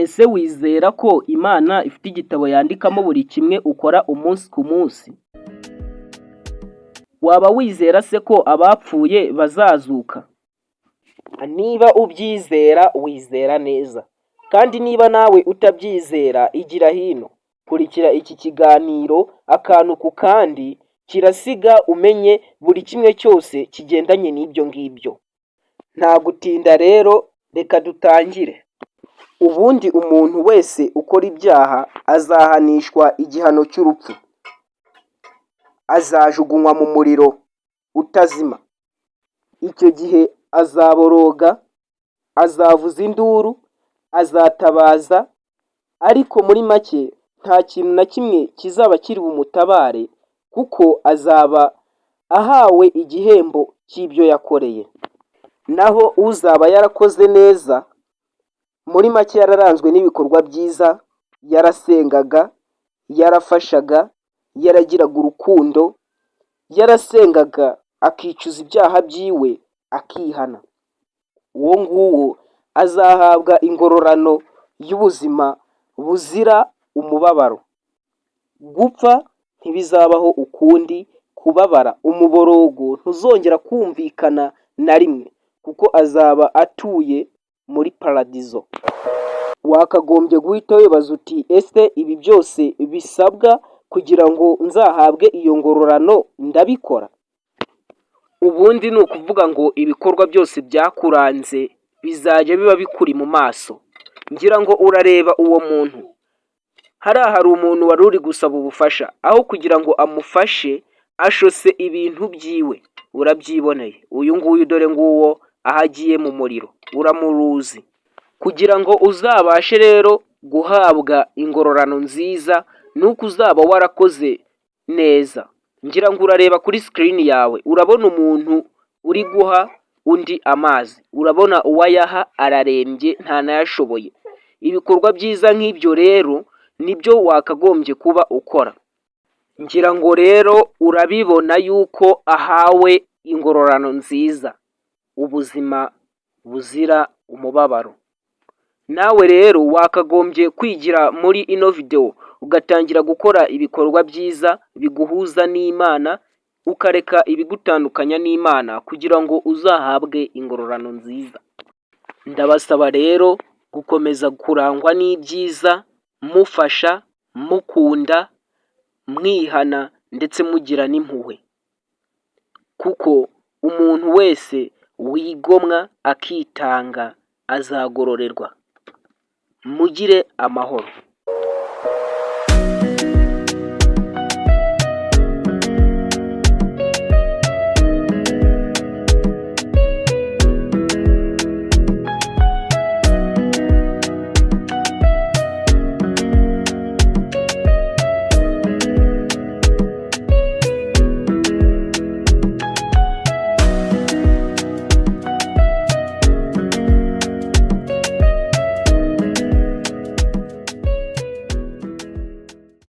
Ese wizera ko Imana ifite igitabo yandikamo buri kimwe ukora umunsi ku munsi? Waba wizera se ko abapfuye bazazuka? Niba ubyizera, wizera neza, kandi niba nawe utabyizera, igira hino, kurikira iki kiganiro akantu ku kandi, kirasiga umenye buri kimwe cyose kigendanye n'ibyo ngibyo. Nta gutinda rero, reka dutangire. Ubundi umuntu wese ukora ibyaha azahanishwa igihano cy'urupfu, azajugunywa mu muriro utazima. Icyo gihe azaboroga, azavuza induru, azatabaza, ariko muri make nta kintu na kimwe kizaba kiri bumutabare, kuko azaba ahawe igihembo cy'ibyo yakoreye. Naho uzaba yarakoze neza, muri make yararanzwe n'ibikorwa byiza, yarasengaga, yarafashaga, yaragiraga urukundo, yarasengaga akicuza ibyaha byiwe, akihana, uwo nguwo azahabwa ingororano y'ubuzima buzira umubabaro. Gupfa ntibizabaho ukundi, kubabara, umuborogo ntuzongera kumvikana na rimwe, kuko azaba atuye muri paradizo. Wakagombye guhita wibaza uti: "Ese ibi byose bisabwa kugira ngo nzahabwe iyo ngororano ndabikora?" Ubundi ni ukuvuga ngo ibikorwa byose byakuranze bizajya biba bikuri mu maso. Ngira ngo urareba uwo muntu hariya, hari umuntu wari uri gusaba ubufasha, aho kugira ngo amufashe ashose ibintu byiwe. Urabyiboneye, uyu nguyu, dore nguwo aho agiye mu muriro, uramuruzi. Kugira ngo uzabashe rero guhabwa ingororano nziza, ni uko uzaba warakoze neza. Ngira ngo urareba kuri screen yawe, urabona umuntu uri guha undi amazi, urabona uwo ayaha ararembye, ntanayashoboye. Ibikorwa byiza nk'ibyo rero nibyo wakagombye kuba ukora. Ngira ngo rero urabibona yuko ahawe ingororano nziza, ubuzima buzira umubabaro. Nawe rero wakagombye kwigira muri ino videwo, ugatangira gukora ibikorwa byiza biguhuza n'Imana, ukareka ibigutandukanya n'Imana, kugira ngo uzahabwe ingororano nziza. Ndabasaba rero gukomeza kurangwa n'ibyiza, mufasha, mukunda, mwihana, ndetse mugira n'impuhwe, kuko umuntu wese wigomwa akitanga azagororerwa. Mugire amahoro.